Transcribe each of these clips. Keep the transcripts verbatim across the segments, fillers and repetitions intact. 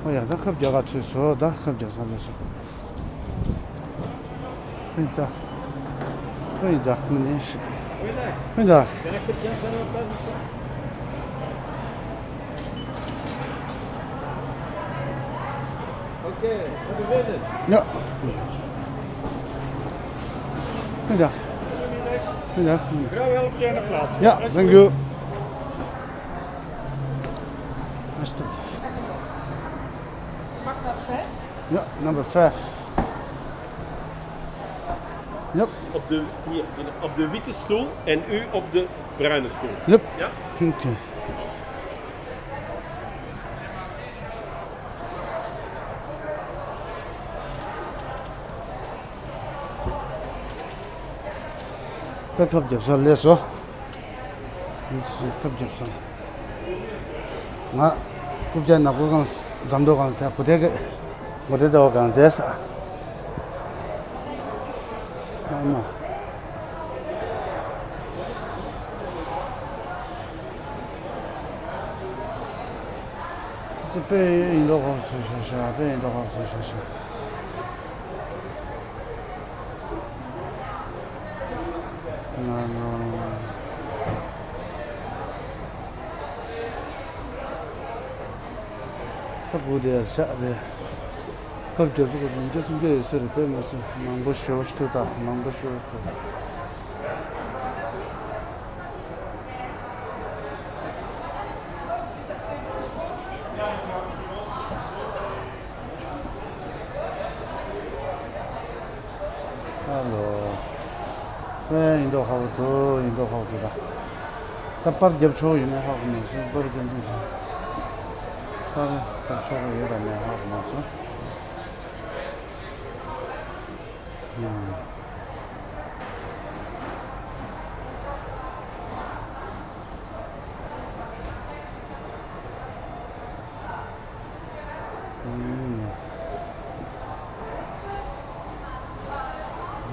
ཨོ་ཡ། ད་ཁབ་རྒྱག་ག་ཚུད་སོང་། ད་ཁབ་རྒྱག་ས་ལ་སོང་། ཨོ་ཡ། ད་ཨོ་ཡ། ད་མི་ནས་ཤི། ཨོ་ཡ། ད་ཡ། ཨོ་ཡ། ཨོ་ཡ། ཡ། Thank you. Ja, number five. Yep. Op de, hier, op de witte stoel en u op de bruine stoel. Yep. Ja? Oké. ད་ཁབ་རྒྱབ་ས་སླེབས་སོང་། ཁབ་རྒྱབ་ས། ང་རྐུབ་བཀྱག་ནག་པོ་སྒང་ཟམ་ཐོག་སྒང་དེ་གོ་དེ་གི་གོ་དེ་ཟླ་བ་སྒང་དེ་ས། ཨ་མ། དཔེ་ཡིན་མདོག་ཁ་པོ་བཟོས་ཤག་དཔེ་ཡིན་མདོག་ཁ་པོ་བཟོས་ཤག་ཁ་བུ་དེ་ཤག་དེ། ཁབ་རྒྱབ་ཚུགས་ཉིས་བརྒྱ་སུམ་བརྒྱ་ཡོད་ས་རེད། དཔེ་མ་སྲིད་མང་པོ་ཞེ་པོ་ཞིག་ཐུག་ད། མང་པོ་ཞེ་པོ་ཐུག་ཨ་ལོ། ཨེ། ཡིན་མདོག་ཁ་པོ་འདུག་ཡིན་མདོག་ཁ་པོ་འདུག་ད་ད་པར་རྒྱབ་ཆོག་ཡོད་མེད་ཧ་གོ་མ་སོང་། པར་རྒྱབ་འདུག་ཅིང་། པར་རྒྱབ་ཆོག་གི་ཡོད་དམ་མེད་ཧ་གོ་མ་སོང་། ཨང་།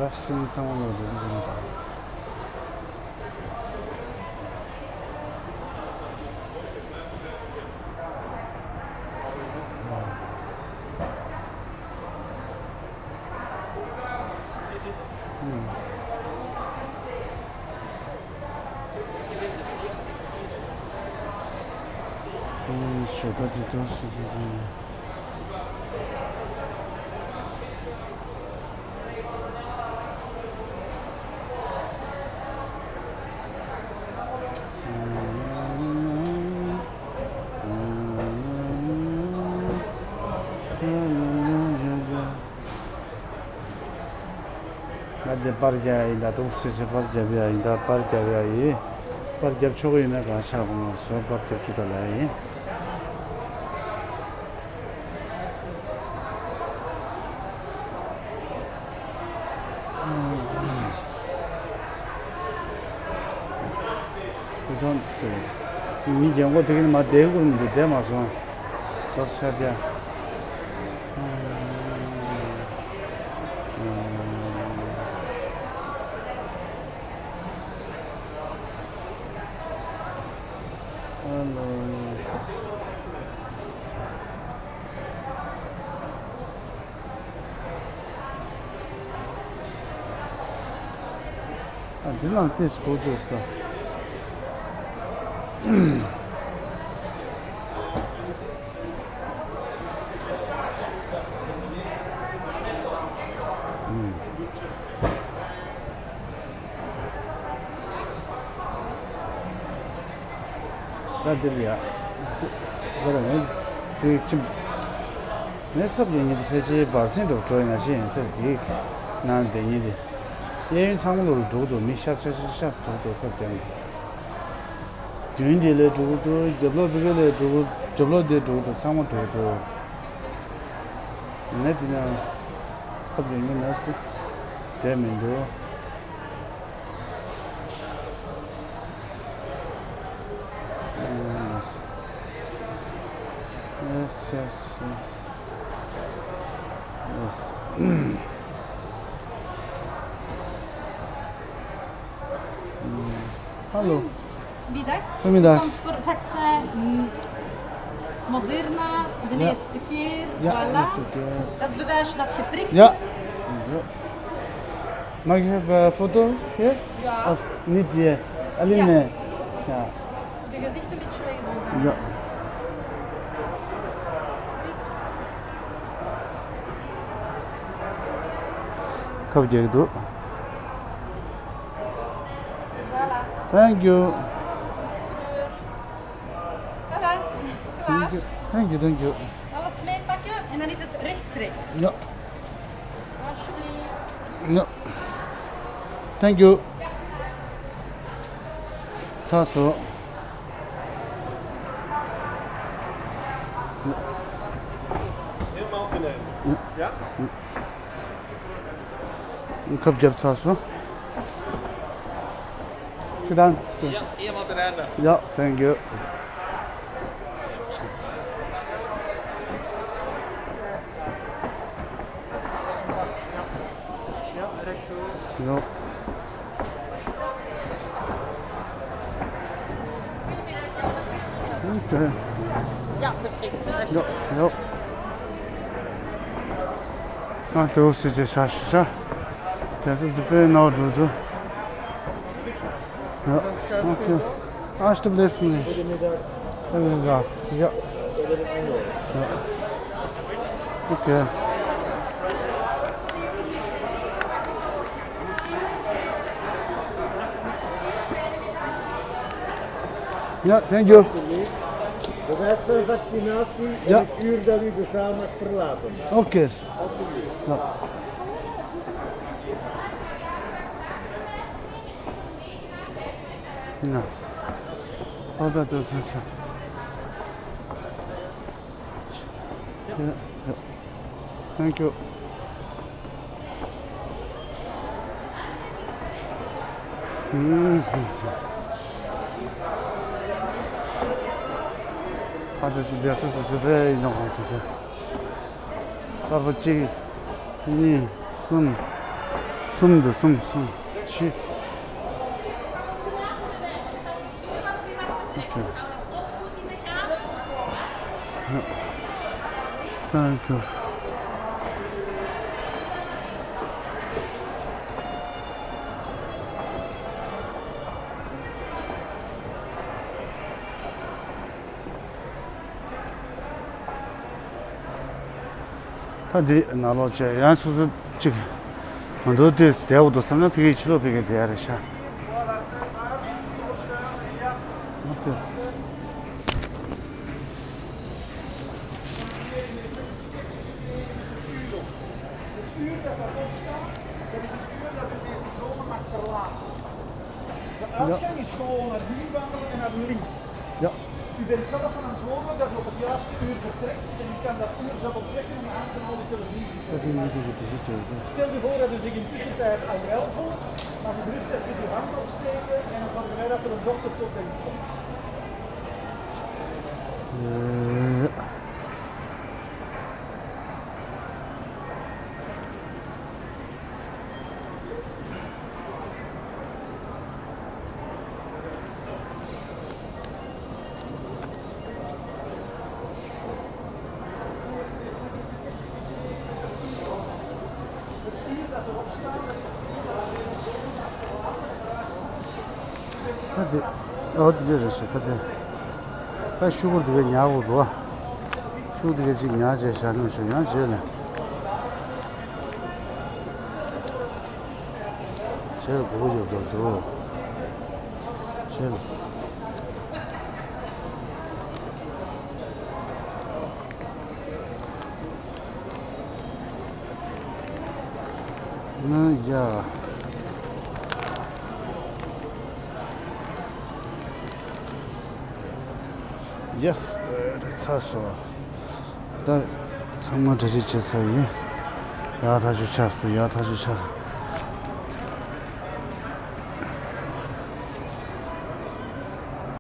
ར་ཤིང་ཚང་མ་ལོ་རྒྱུས་ཀྱི་ཡིན་པ། ང་འདི་པར་རྒྱག་ཡ་ཡིན་ད། ཏོག་ཙི་ཙི་པར་རྒྱབ་ཡ་ཡིན་ད། པར་རྒྱབ་ཡ་ཡིན། པར་རྒྱབ་ཆོག་གི་ཡོད་མེད་གང་ཧ་གོ་མ་སོང་། པར་རྒྱབ་ཆོག་ད་ལ་ཡ་ཡིན། ཁོ་ཚང་ཟེར། མི་རྒན་གོག་དེ་གིན་མ་བསྡད་དགོས་མི་འདུག་བསྡད་མ་སོང་། ཁོ་ཤ་རྒྱག་ཨ་ལོ། ཨ། འདི་ལ་ཏིས་གོ་བཅོས་སོ། ད་འདིར་ཡ། ད་ར་ངས་དེ་ཁྱིམ། ངས་ཁབ་ཡིན་ཉིད་ཕལ་ཆེར་སྦ་སེང་འགྲོ་འགྲོ་ཡིན་ན་ཤེས་ཡིན་ཟེར། དེ་ནང་བསྡད་ཉིད་དེ། གཡས་གཡོན་ཚང་མ་ལོ་ལ་འགྲོ་གི་འདུག་མི་ཤ་ཤ་ཤ་ཤ་འགྲོ་གི་འདུག་ཁབ་རྒྱག་ནས། མདུན་དེ་ལས་འགྲོ་གི་འདུག་རྒྱབ་ལོགས་དེ་ག་ལས་འགྲོ་གི། རྒྱབ་ལོགས་དེ་འགྲོ་གི་འདུག་ཚང་མ་འགྲོ་གི་འདུག་ངས་དེ་ནས་ཁབ་རྒྱག་ཉིད་ན་སྟེ་བསྡད་མི་འདུག Yes, yes, yes. Yes. Hallo. Middag. Goedemiddag. Komt voor faxen. Moderna, de Ja. eerste keer, Ja, voilà. Eerste keer. Dat is bewijs dat je prikt Ja. is. Ja. Mag ik even een foto hier? Ja. Of niet hier? Alleen Ja. mij? Ja. De gezicht een beetje wegdoen. Ja. Kap geldi. Voilà. Thank you. Voilà. Klaar. Thank you, thank you. Alles meepakken en dan is het rechtstreeks. Ja. Alsjeblieft. Ja. Thank you. ཚར་སོང་། Helemaal ten einde. Ja? ཁབ་བརྒྱབ་ཚར་སོང་། Gedaan. Ja, helemaal ten einde. Ja, thank you. Ja. Okay. Ja, perfect. Ja, ja. Ah, du hast es ja. Das ist die Böen, du, du. Ja, okay. Alsjeblieft, meneer. Goedemiddag. Goedemiddag. Ja. Ja. Oké. Ja, thank you. Bewijs van vaccinatie en Ja. het uur dat u de zaal mag verlaten. Oké. Alsjeblieft. Ja. Ja. Oh, dat is het. Ja, ja. Thank you. ཨ་ཙི་ཙི། བསྡད་སོང་། ཙི་ཙི་རེད། ཡིན་ནོ། ཨ་ཙི་ཙི། ཀ་བ་གཅིག་གཉིས། གསུམ། གསུམ་འདུག་གསུམ། གསུམ། བཞི། Okay. Thank you. ད་འདི་ནང་ལོགས་བྱས། ཡང་སོ་སོ་གཅིག་མ་འདུག་དེ་བསྡད་འོ་འདུག་བསམ་ན། ཕ་གིའི་ཕྱི་ལོགས་ཕ་གིར་བསྡད་ཡ་རེད་ཤག De uitgang is gewoon naar hier wandelen en naar links. Ja. U bent zelf verantwoordelijk dat u op het juiste uur vertrekt en u kan dat uur zelf opzeggen aan de hand van al die televisies. Dat is niet tegen te zitten. Stel u voor dat u zich in tussentijd al wel voelt, mag u gerust even uw hand opsteken en dan zorgen wij dat er een dokter tot bij u komt. Eh. ད་དེ། ཨོ་དེ་འདྲ་རེད་ཤག་ད་དེ། ད་ཤུ་གུར་དེ་ག་ཉར་དགོས་འདུག་ཤུ་གུར་དེ་ག་ཅིག་ཉར་བྱས་བཞག་ན་ཤོག་ཡང་རྗེས་ལ། རྗེས་ལ་དགོས་ཡོད་འགྲོ་འདུག་རྗེས་ལ། ན་ཡ། Yes། ཚར་སོང་། ད་ཚང་མ་གྲ་སྒྲིག་བྱས་ཚར་ཡིན། ཡག་ཐག་ཆོད་ཆགས་སོང་། ཡག་ཐག་ཆོད་ཆགས།